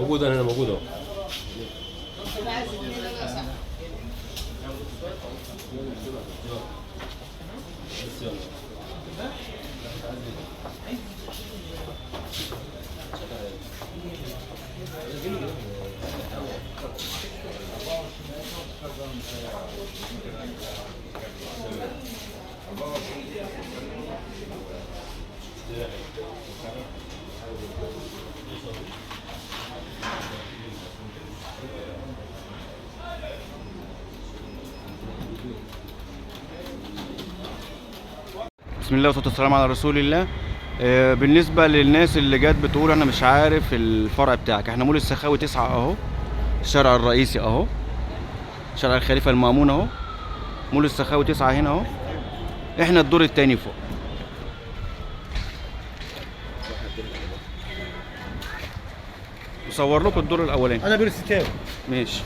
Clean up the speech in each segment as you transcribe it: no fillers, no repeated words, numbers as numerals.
موجود، انا هنا موجود اهو. بسم الله والصلاة والسلام على رسول الله. بالنسبة للناس اللي جت بتقول انا مش عارف الفرع بتاعك، احنا مول السخاوي 9 اهو، الشارع الرئيسي اهو، شارع الخليفة المأمون اهو، مول السخاوي 9 هنا اهو، احنا الدور التاني فوق. مصور لكم الدور الاولاني. انا بيرستاوي. ماشي.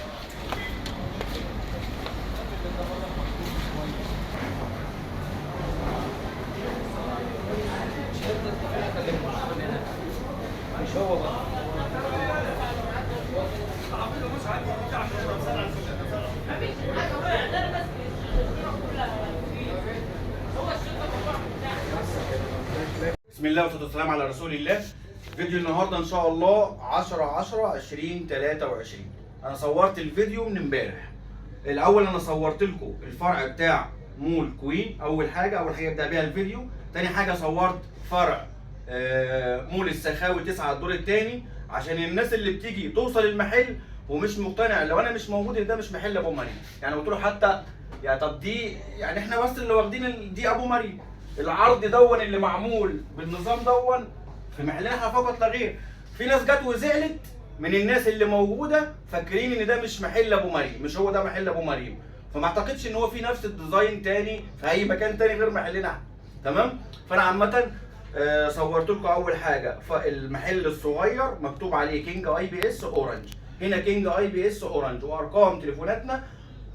بسم الله والصلاة والسلام على رسول الله. فيديو النهارده ان شاء الله 10/10/2023. انا صورت الفيديو من امبارح. الاول انا صورت لكم الفرع بتاع مول كوين، اول حاجة ابدا بيها الفيديو. تاني حاجة صورت فرع مول السخاوي 9 الدور الثاني، عشان الناس اللي بتيجي توصل المحل ومش مقتنع لو انا مش موجود ان ده مش محل ابو مريم. يعني قلت له حتى يا طب دي يعني احنا بس اللي واخدين دي ابو مريم، العرض دون اللي معمول بالنظام دون في محلنا احنا فقط لا غير. في ناس جت وزعلت من الناس اللي موجودة فاكرين ان ده مش محل ابو مريم، مش هو ده محل ابو مريم، فما اعتقدش ان هو في نفس ال design تاني في اي مكان تاني غير محلنا احنا. تمام؟ فانا عامة صورت لكم اول حاجة المحل الصغير مكتوب عليه كينج IPS اورنج، هنا كينج IPS اورنج، وارقام تليفوناتنا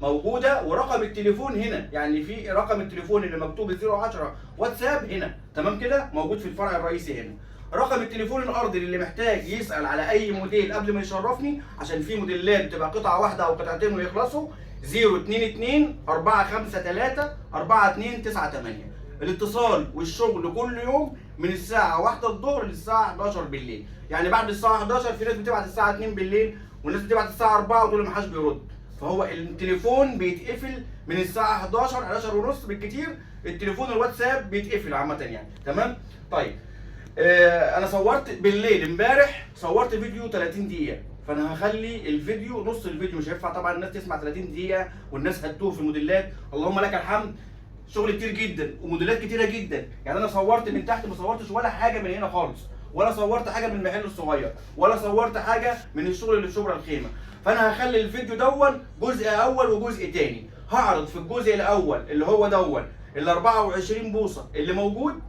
موجودة ورقم التليفون هنا، يعني في رقم التليفون اللي مكتوب 010 واتساب هنا، تمام كده، موجود في الفرع الرئيسي هنا. رقم التليفون الارضي اللي محتاج يسال على اي موديل قبل ما يشرفني، عشان في موديلات بتبقى قطعه واحدة او قطعتين ويخلصوا، 022 453 4298. الاتصال والشغل كل يوم من الساعة 1 الظهر للساعة 11 بالليل، يعني بعد الساعة 11 في ناس بتبعت الساعة 2 بالليل وناس بتبعت الساعة 4 وتقول ما حدش بيرد، فهو التليفون بيتقفل من الساعة 11 11 ونص بالكتير، التليفون الواتساب بيتقفل عامة يعني. تمام؟ طيب انا صورت بالليل امبارح، صورت فيديو 30 دقيقة، فانا هخلي الفيديو نص الفيديو، مش هينفع طبعا الناس تسمع 30 دقيقة والناس هتوه في الموديلات، اللهم لك الحمد شغل كتير جدا وموديلات كتيرة جدا، يعني انا صورت من تحت ما صورتش ولا حاجة من هنا خالص، ولا صورت حاجة من المحل الصغير، ولا صورت حاجة من الشغل اللي في شبرا الخيمة، فانا هخلي الفيديو دون جزء اول وجزء تاني. هعرض في الجزء الاول اللي هو دون ال 24 بوصه اللي موجود،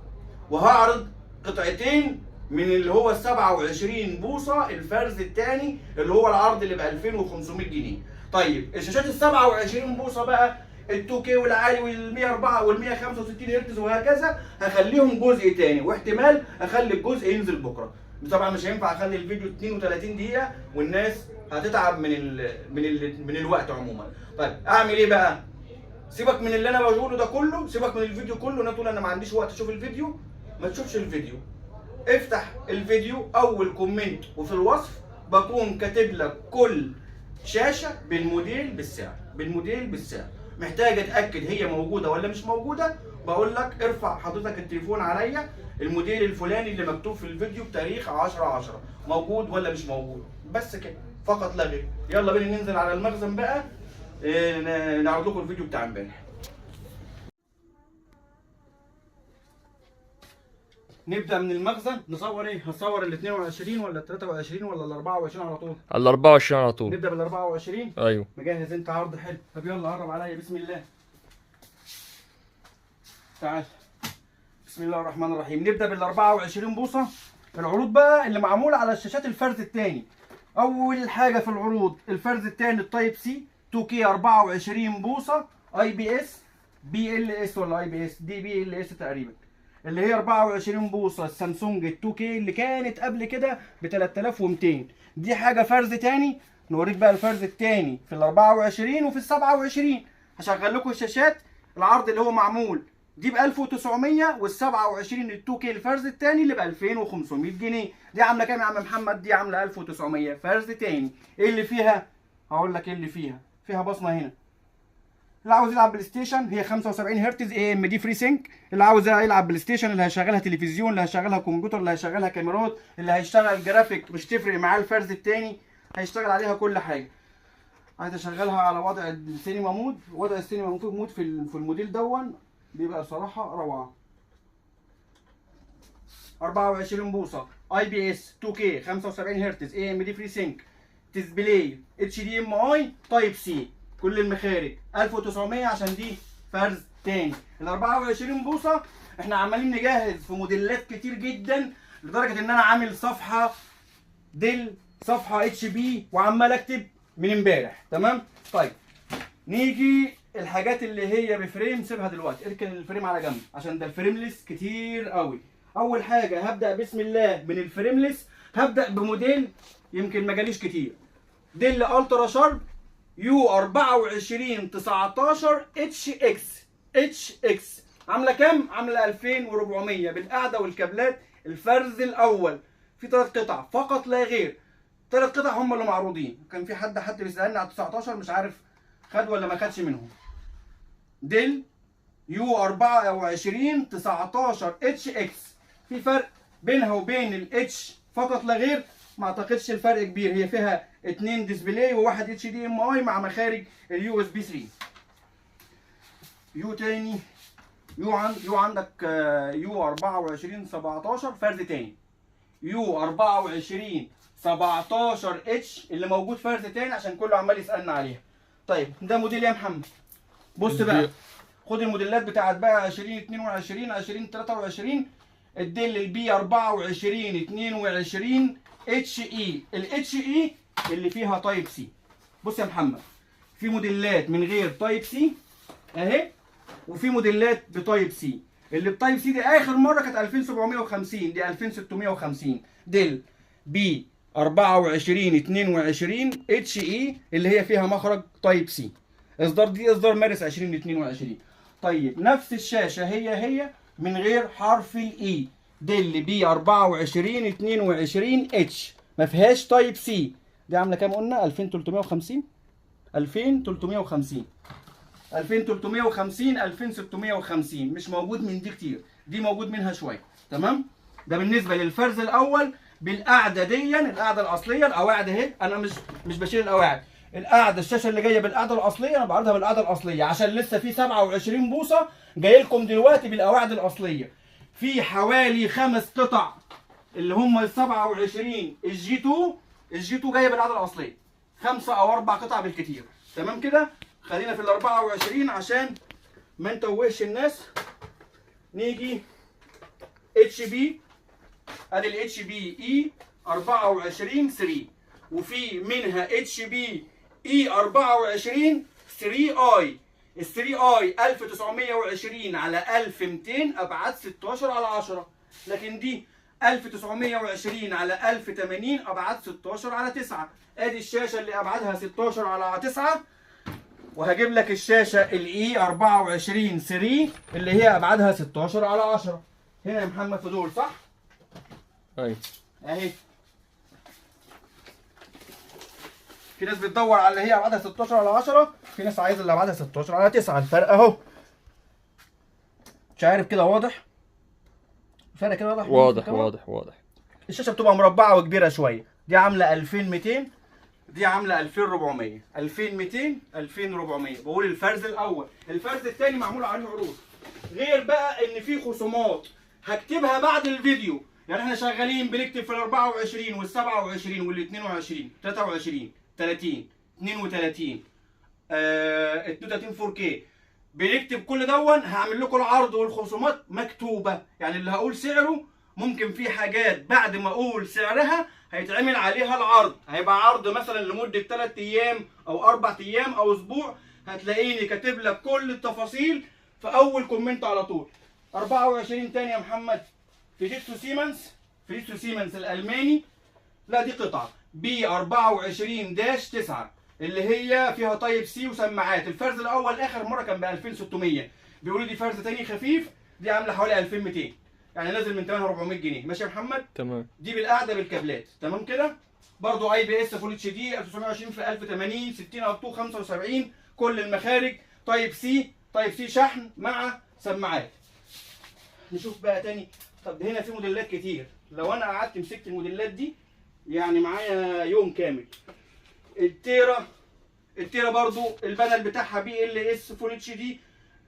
وهعرض قطعتين من اللي هو ال 27 بوصه الفرز الثاني اللي هو العرض اللي ب 2500 جنيه. طيب الشاشات ال 27 بوصه بقى ال 2K والعالي وال 104 وال 165 هرتز وهكذا، هخليهم جزء تاني، واحتمال اخلي الجزء ينزل بكره. طبعا مش هينفع اخلي الفيديو 32 دقيقة والناس هتتعب من ال من ال من الوقت عموما. طيب اعمل ايه بقى؟ سيبك من اللي انا بقوله ده كله، سيبك من الفيديو كله، انا تقول انا ما عنديش وقت اشوف الفيديو، ما تشوفش الفيديو. افتح الفيديو اول comment وفي الوصف بكون كاتب لك كل شاشة بالموديل بالسعر، بالموديل بالسعر. محتاج اتاكد هي موجودة ولا مش موجودة، بقول لك ارفع حضرتك التليفون عليا، الموديل الفلاني اللي مكتوب في الفيديو بتاريخ 10/10 موجود ولا مش موجود، بس كده فقط لا غير. يلا بينا ننزل على المخزن بقى نعرض لكم الفيديو بتاع امبارح. نبدا من المخزن، نصور ايه؟ هنصور ال 22 ولا ال 23 ولا ال 24 على طول؟ ال 24 على طول. نبدا بال 24. ايوه. مجهز انت عرض حلو. طب يلا قرب عليا، بسم الله. تعال. بسم الله الرحمن الرحيم. نبدا بال 24 بوصه. العروض بقى اللي معمولة على الشاشات الفرز الثاني. اول حاجة في العروض الفرز الثاني ال Type C 2K 24 بوصه اي بي اس بي ال اس ولا اي بي اس دي بي ال اس تقريبا. اللي هي 24 بوصه السامسونج ال 2K اللي كانت قبل كده ب 3200. دي حاجة فرز تاني، نوريك بقى الفرز التاني في ال 24 وفي ال 27. هشغل لكم الشاشات العرض اللي هو معمول دي ب 1900، وال 27 ال 2K الفرز التاني اللي ب 2500 جنيه. دي عامله كام يا عم محمد؟ دي عامله 1900 فرز تاني. ايه اللي فيها؟ هقول لك ايه اللي فيها. فيها بصمة هنا. اللي عاوز يلعب بلاي ستيشن هي 75 هرتز AMD FreeSync. اللي عاوز يلعب بلاي ستيشن، اللي هيشغلها تلفزيون، اللي هيشغلها كمبيوتر، اللي هيشغلها كاميرات، اللي هيشتغل جرافيك، مش تفرق معاه الفرز التاني، هيشتغل عليها كل حاجة. عايز اشغلها على وضع ال cinema mode، وضع ال cinema mode في الموديل دون بيبقى صراحة روعه. 24 بوصه IPS 2K 75 هرتز AMD FreeSync display HDMI Type C كل المخارج 1900 عشان دي فرز تاني. ال 24 بوصه احنا عمالين نجهز في موديلات كتير جدا، لدرجة ان انا عامل صفحة Dell، صفحة HP، وعمال اكتب من امبارح. تمام؟ طيب نيجي الحاجات اللي هي ب frame، سيبها دلوقتي، اركن ال frame على جنب عشان ده ال frameless كتير قوي. اول حاجة هبدا بسم الله من ال frameless، هبدا بموديل يمكن ما جاليش كتير، Dell UltraSharp U 24 19 HX. HX عامله كام؟ عامله 2400 بالقعده والكابلات. الفرز الاول في 3 قطع فقط لا غير، 3 قطع هم اللي معروضين. كان في حد بيسالني على 19، مش عارف خد ولا ما خدش منهم. Dell U 24 19 HX، في فرق بينها وبين ال H فقط لا غير، ما اعتقدش الفرق كبير. هي فيها 2 display وواحد HDMI مع مخارج ال USB 3. U تاني، U عندك U 24 17 فرز تاني، U 24 17 H اللي موجود فرز تاني عشان كله عمال يسالنا عليها. طيب ده موديل يا محمد، بص بقى خد الموديلات بتاعت بقى 2022 2023. ال Dell ال P 24 22 HE، ال HE اللي فيها Type C. بص يا محمد، في موديلات من غير Type C اهي، وفي موديلات ب Type C. اللي ب Type C دي اخر مرة كانت 2750، دي 2650. Dell P 24 22 HE اللي هي فيها مخرج Type C، اصدار دي اصدار مارس 2022. طيب نفس الشاشة هي هي من غير حرف ال E، Dell P 24 22 H ما فيهاش Type C. دي عامله كام قلنا؟ 2350 2350 2350 2650. مش موجود من دي كتير، دي موجود منها شوية. تمام؟ ده بالنسبة للفرز الاول بالقعده دي، القعدة الاصلية، القواعد اهي، انا مش بشيل القواعد، القعدة الشاشة اللي جاية بالقعده الاصلية انا بعرضها بالقعده الاصلية عشان لسه في 27 بوصه جاي لكم دلوقتي بالقواعد الاصلية. في حوالي 5 قطع اللي هم ال 27 ال G 2، ال G 2 جاية بالقعده الاصلية، 5 او 4 قطع بالكتير. تمام كده؟ خلينا في ال 24 عشان ما نتوهش الناس. نيجي HP، ادي ال HP E 24 3، وفي منها HP E 24 3 i. ال 3 i 1920 على 1200 ابعاد 16 على 10، لكن دي 1920 على 1080 ابعاد 16 على 9. ادي الشاشة اللي ابعادها 16 على 9، وهجيب لك الشاشة ال E 24 3 اللي هي ابعادها 16 على 10. هنا يا محمد في دول صح؟ ايوه اهي. في ناس بتدور على اللي هي ابعادها 16 على 10، في ناس عايزه اللي ابعادها 16 على 9. الفرق اهو، مش عارف كده واضح؟ الفرق كده واضح؟ واضح واضح واضح. الشاشة بتبقى مربعه وكبيره شوية. دي عامله 2200، دي عامله 2400، 2200 2400. بقول الفرز الاول. الفرز الثاني معمول عليه عروض، غير بقى ان في خصومات هكتبها بعد الفيديو. يعني احنا شغالين بنكتب في ال 24 وال 27 وال 22 23 30 32 32 4K، بنكتب كل دون. هعمل لكم العرض والخصومات مكتوبة، يعني اللي هقول سعره ممكن في حاجات بعد ما اقول سعرها هيتعمل عليها العرض، هيبقى عرض مثلا لمدة 3 ايام او 4 ايام او اسبوع. هتلاقيني كاتب لك كل التفاصيل في اول comment على طول. 24 تاني يا محمد، فيجيتسو سيمنز، فيجيتسو سيمنز الالماني، لا دي قطعه B 24-9 اللي هي فيها type C وسماعات. الفرز الاول اخر مرة كان ب 2600، بيقولوا دي فرز تاني خفيف، دي عامله حوالي 2200، يعني نازل من 8400 جنيه. ماشي يا محمد؟ تمام. دي بالقعده بالكابلات، تمام كده؟ برضو IPS full HD 1920 في 1080، 60 up to 75، كل المخارج، type C، type C شحن مع سماعات. نشوف بقى تاني. طب هنا في موديلات كتير، لو انا قعدت مسكت الموديلات دي يعني معايا يوم كامل. التيرا، التيرا برضو ال panel بتاعها PLS full HD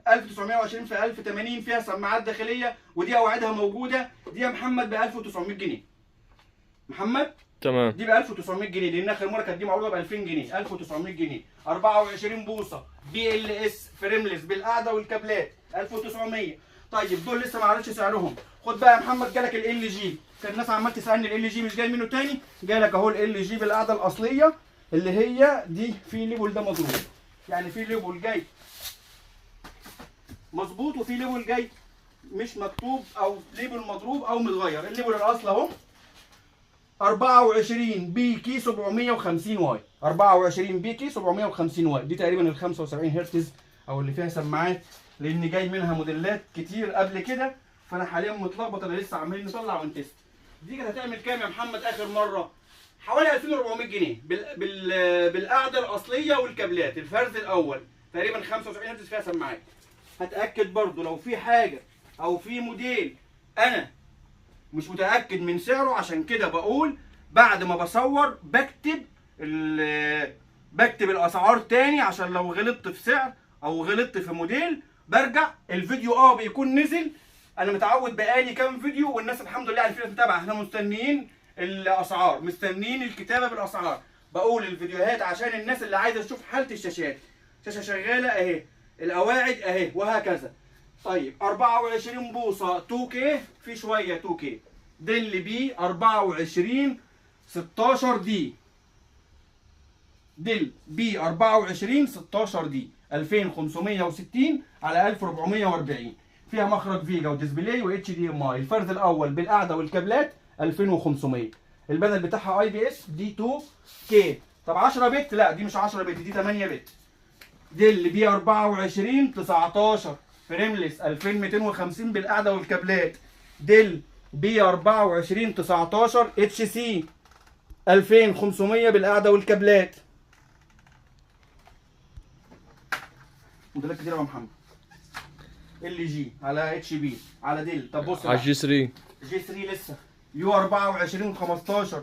1920 في 1080، فيها سماعات داخلية، ودي اوعدها موجودة. دي يا محمد ب 1900 جنيه. محمد تمام، دي ب 1900 جنيه، لان اخر مرة كانت دي معروضة ب 2000 جنيه. 1900 جنيه. 24 بوصه PLS frameless بالقعده والكابلات 1900. طيب دول لسه ما عرفتش سعرهم. خد بقى يا محمد، جالك LG، كان الناس عمال تسالني LG مش جاي منه تاني، جالك اهو LG بالقعده الاصلية اللي هي دي. في label ده مضروب، يعني في label جاي مظبوط وفي label جاي مش مكتوب، او label مضروب او متغير. ال label الاصل اهو 24 BK 750 Y، 24 BK 750 Y، دي تقريبا ال 75 هرتز او اللي فيها سماعات، لان جاي منها موديلات كتير قبل كده، فانا حاليا متلخبط، انا لسه عمالين نطلع ون test. دي كانت هتعمل كام يا محمد اخر مرة؟ حوالي 2400 جنيه بالقعده الاصلية والكابلات، الفرز الاول تقريبا 75 هرتز فيها سماعات. هتاكد برضو لو في حاجة او في موديل انا مش متاكد من سعره، عشان كده بقول بعد ما بصور بكتب الاسعار تاني، عشان لو غلطت في سعر او غلطت في موديل برجع الفيديو بيكون نزل. انا متعود بقالي كام فيديو والناس الحمد لله عارفين متابعه، احنا مستنيين الاسعار، مستنيين الكتابة بالاسعار. بقول الفيديوهات عشان الناس اللي عايزه تشوف حاله الشاشات، شاشة شغالة اهي، القواعد اهي، وهكذا. طيب 24 بوصه 2K، في شوية 2K، Dell B 24 16 D، Dell B 24 16 D 2560 على 1440، فيها مخرج VGA و display و HDMI. الفرز الاول بالقعده والكابلات 2500، ال panel بتاعها IPS دي 2K. طب 10 bit؟ لا دي مش 10 bit، دي 8 bit. Dell B 24 19 frameless 2250 بالقعده والكابلات. Dell B 24 19 HC 2500 بالقعده والكابلات. موديلات كتير يا محمد. LG على HP على Dell. طب بص على G 3، G 3 لسه U 24 15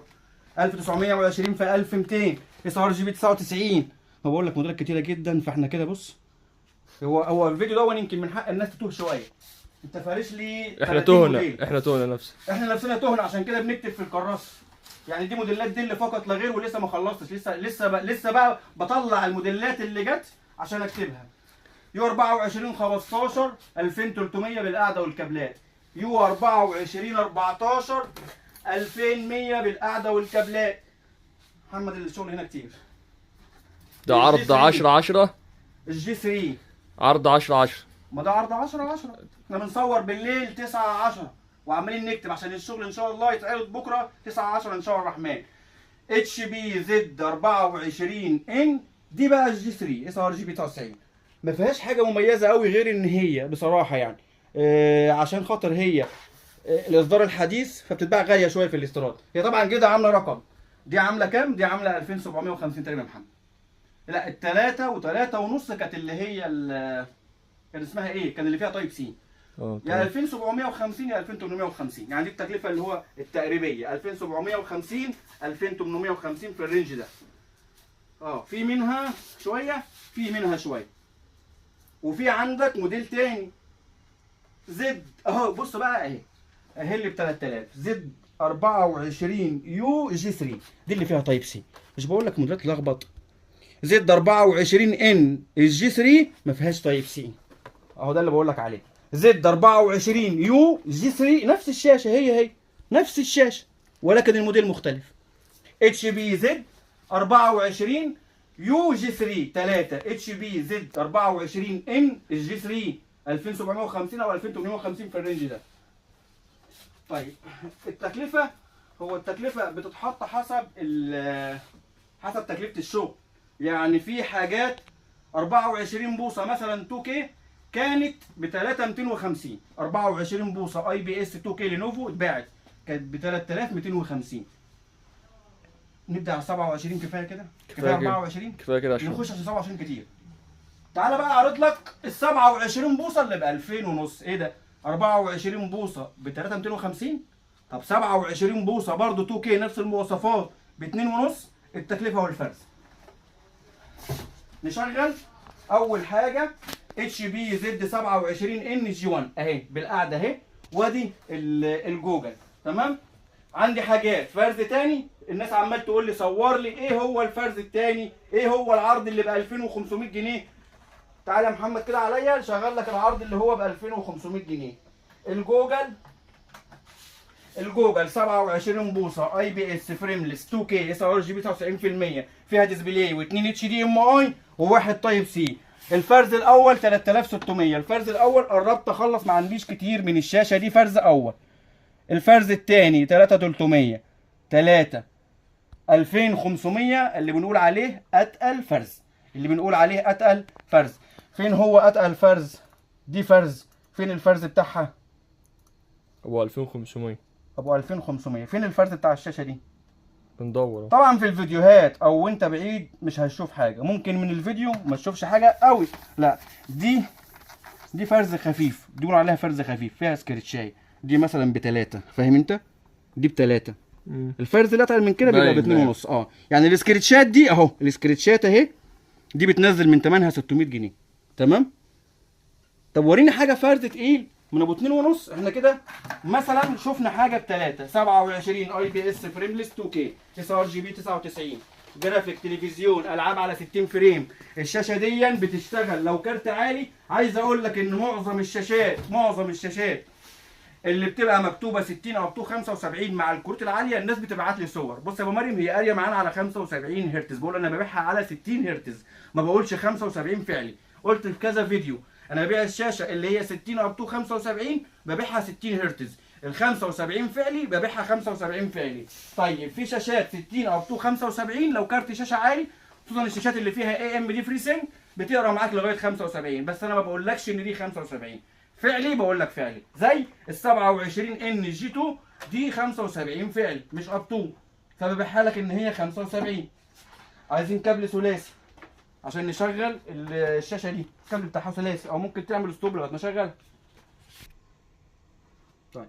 1920 في 1200 sRGB 99. ما بقول لك موديلات كتيرة جدا، فاحنا كده بص هو الفيديو ده يمكن من حق الناس تتوه شوية. انت فارش لي احنا تهنا، احنا تهنا نفسنا، احنا نفسنا تهنا، عشان كده بنكتب في الكراس. يعني دي موديلات Dell فقط لا غير، ولسه ما خلصتش، لسه بقى بطلع الموديلات اللي جت عشان اكتبها. U 24 15 2300 بالقعده والكابلات. U 24 14 2100 بالقعده والكابلات. محمد الشغل هنا كتير. ده عرض 10 10، ال G 3 عرض 10 10. ما ده عرض 10 10، احنا بنصور بالليل 9 10 وعمالين نكتب عشان الشغل ان شاء الله يتعرض بكره 9 10 ان شاء الله الرحمن. HP Z 24 N، دي بقى ال G 3 sRGB 99، ما فيهاش حاجة مميزة قوي غير ان هي بصراحة يعني عشان خاطر هي الاصدار الحديث فبتتباع غالية شوية في الاستيراد. هي طبعا كده عامله رقم، دي عامله كام؟ دي عامله 2750 تقريبا يا محمد. لا التلاتة وتلاتة ونص كانت اللي هي كان اسمها ايه؟ كان اللي فيها type C. يا 2750 يا 2850، يعني دي التكلفة اللي هو التقريبيه 2750 2850 في ال range ده. في منها شوية، في منها شوية. وفي عندك موديل تاني Z اهو، بص بقى اهي اللي ب 3000 Z 24 U G 3، دي اللي فيها type C. مش بقول لك موديلات لخبط. Z 24 N ال G 3 ما فيهاش type C، اهو ده اللي بقول لك عليه. Z 24 U G 3 نفس الشاشة، هي نفس الشاشة ولكن الموديل مختلف. HP Z 24 U G 3 3، HP Z 24 N ال G 3 2750 او 2850 في ال range ده. طيب التكلفة، هو التكلفة بتتحط حسب حسب تكلفة الشغل. يعني في حاجات 24 بوصه مثلا 2K كانت ب 3250، 24 بوصه IPS 2K لينوفو اتباعت كانت ب 3250. نبدا على 27 كفاية كده؟ كفاية 24؟ كفاية كده عشان نخش عشان 27 كتير. تعالى بقى اعرض لك ال 27 بوصه اللي ب 2000 ونص. ايه ده؟ 24 بوصه ب 3250. طب 27 بوصه برضو 2K نفس المواصفات ب 2 ونص. التكلفة والفرز. نشغل اول حاجة HP Z 27 N G 1 اهي بالقعده اهي، وادي الجوجل. تمام. عندي حاجات فرز تاني، الناس عمال تقول لي صور لي ايه هو الفرز التاني، ايه هو العرض اللي ب 2500 جنيه. تعالى يا محمد كده عليا شغل لك العرض اللي هو ب 2500 جنيه. الجوجل 27 بوصه IPS frameless 2K sRGB 99%، فيها display و2 HDMI وواحد Type C. الفرز الاول 3600. الفرز الاول قربت اخلص، ما عنديش كتير من الشاشة دي، فرز اول. الفرز الثاني 3300، 3 2500 اللي بنقول عليه اتقل فرز، اللي بنقول عليه اتقل فرز. فين هو اتقل فرز؟ دي فرز، فين الفرز بتاعها؟ ابو 2500. ابو 2500. فين الفرز بتاع الشاشة دي؟ بندور طبعا في الفيديوهات او وانت بعيد مش هتشوف حاجة، ممكن من الفيديو ما تشوفش حاجة قوي. لا دي فرز خفيف، دي بنقول عليها فرز خفيف، فيها scratch ايه. دي مثلا ب3، فاهم انت؟ دي ب3. الفرز اللي اتقل من كده بيبقى ب2.5. يعني ال scratch ات دي اهو، ال scratch ات اهي دي بتنزل من ثمنها 600 جنيه. تمام. طب وريني حاجة فرز تقيل من ابو 2.5. احنا كده مثلا شفنا حاجة ب3 27 IPS frameless 2K sRGB 99 جرافيك تلفزيون العاب على 60 frame. الشاشة دي بتشتغل لو كارت عالي. عايز اقول لك ان معظم الشاشات اللي بتبقى مكتوبة 60 او 75 مع الكروت العالية الناس بتبعت لي صور. بص يا ابو مريم، هي قارية معانا على 75 هرتز، بقول انا ببيعها على 60 هرتز، ما بقولش 75 فعلي. قلت في كذا فيديو انا ببيع الشاشة اللي هي 60 up to 75 ببيعها 60 هرتز، ال 75 فعلي ببيعها 75 فعلي. طيب في شاشات 60 up to 75 لو كارت شاشة عالي، خصوصا الشاشات اللي فيها AMD FreeSync بتقرا معاك لغاية 75، بس انا ما بقولكش ان دي 75 فعلي، بقول لك فعلي. زي ال 27 N G 2 دي 75 فعلي مش up to، فببيعها لك ان هي 75. عايزين كابل ثلاثي عشان نشغل الشاشة دي، الكابل بتاعها ثلاثي، او ممكن تعمل stop لغاية ما اشغلها. طيب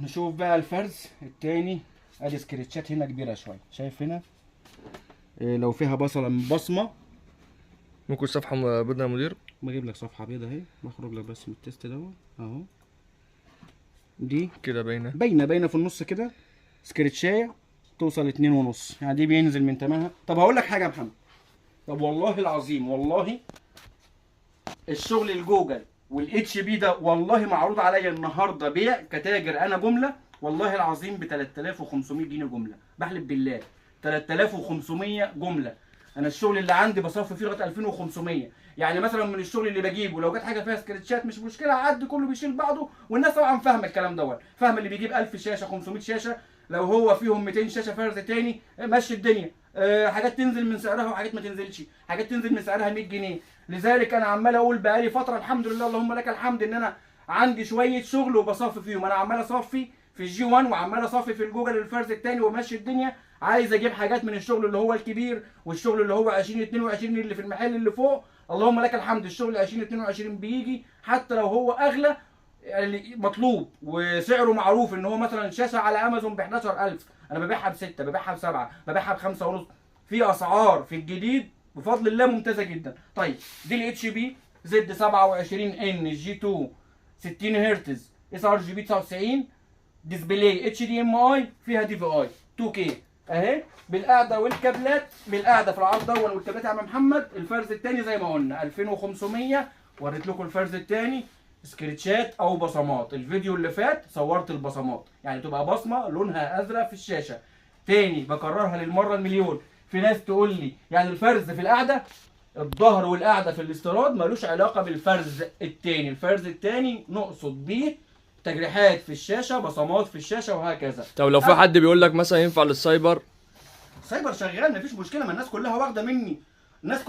نشوف بقى الفرز الثاني. ادي scratch ات هنا كبيرة شوية، شايف هنا إيه؟ لو فيها بصله بصمة. ممكن صفحة بيضة يا مدير؟ بجيب لك صفحة بيضة اهي، بخرج لك بس من ال test دوت اهو. دي كده باينة باينة في النص كده، scratch ايه توصل 2.5، يعني دي بينزل من ثمنها. طب هقول لك حاجة يا محمد، طب والله العظيم والله الشغل الجوجل وال HP ده والله معروض عليا النهارده بيع كتاجر انا جملة، والله العظيم ب 3500 جنيه جملة، بحلف بالله 3500 جملة. انا الشغل اللي عندي بصفي فيه لغاية 2500، يعني مثلا من الشغل اللي بجيبه لو جت حاجة فيها scratch ات مش مشكلة، عد كله بيشيل بعضه، والناس طبعا فاهمه الكلام دوت، فاهمه اللي بيجيب 1000 شاشة 500 شاشة لو هو فيهم 200 شاشة فرز تاني مشي الدنيا. حاجات تنزل من سعرها وحاجات ما تنزلش، حاجات تنزل من سعرها 100 جنيه. لذلك انا عمال اقول بقالي فترة الحمد لله اللهم لك الحمد ان انا عندي شوية شغل وبصفي فيهم. انا عمال اصفي في ال G 1 وعمال اصفي في الجوجل الفرز الثاني وماشي الدنيا. عايز اجيب حاجات من الشغل اللي هو الكبير والشغل اللي هو 2022 اللي في المحل اللي فوق، اللهم لك الحمد الشغل 2022 بيجي حتى لو هو اغلى يعني مطلوب وسعره معروف ان هو مثلا شاشة على امازون ب 11000، انا ببيعها ب6، ببيعها ب7، ببيعها ب5.5. في اسعار في الجديد بفضل الله ممتازة جدا. طيب دي ال HP Z 27 N G 2 60 هرتز sRGB 99 display HDMI فيها DVI 2K اهي بالقعده والكابلات، بالقعده في العرض الاول والكابلات يا عم محمد. الفرز الثاني زي ما قلنا 2500، وريت لكم الفرز الثاني scratch ات او بصمات. الفيديو اللي فات صورت البصمات، يعني تبقى بصمة لونها ازرق في الشاشة. تاني بكررها للمرة المليون، في ناس تقول لي يعني الفرز في القعدة، الظهر والقعده في الاستيراد ملوش علاقة بالفرز الثاني. الفرز الثاني نقصد بيه تجريحات في الشاشة، بصمات في الشاشة وهكذا. طب لو في حد بيقول لك مثلا ينفع للسايبر؟ سايبر شغال مفيش مشكلة، ما الناس كلها واخده مني. الناس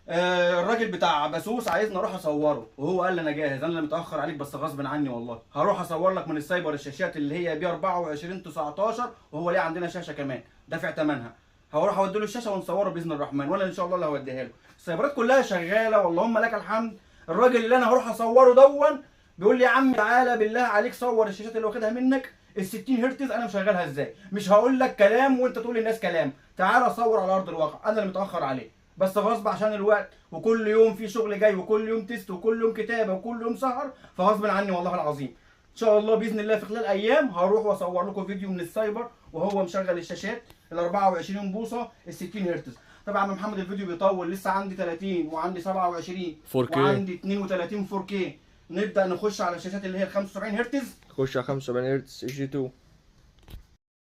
الراجل بتاع بسوس عايزني اروح اصوره، وهو قال لي انا جاهز، انا اللي متاخر عليك بس غصب عني والله، هروح اصور لك من السايبر الشاشات اللي هي B 24 19، وهو ليه عندنا شاشة كمان دافع ثمنها، هروح اودي له الشاشة ونصوره باذن الرحمن، وانا ان شاء الله اللي هوديها له. السايبرات كلها شغالة واللهم لك الحمد. الراجل اللي انا هروح اصوره دون بيقول لي يا عم تعالى بالله عليك صور الشاشات اللي واخدها منك ال 60 هرتز، انا مشغلها ازاي؟ مش هقول لك كلام وانت تقول للناس كلام، تعالى صور على ارض الواقع، انا اللي متاخر عليه بس غصب عشان الوقت، وكل يوم في شغل جاي، وكل يوم test، وكل يوم كتابه، وكل يوم سهر، فغصب عني والله العظيم. ان شاء الله باذن الله في خلال ايام هروح واصور لكم فيديو من السايبر وهو مشغل الشاشات ال 24 بوصه ال 60 هرتز. طبعا يا عم محمد الفيديو بيطول، لسه عندي 30 وعندي 27 4K وعندي 32 4K. نبدا نخش على الشاشات اللي هي ال 75 هرتز. خش على 75 هرتز HD 2.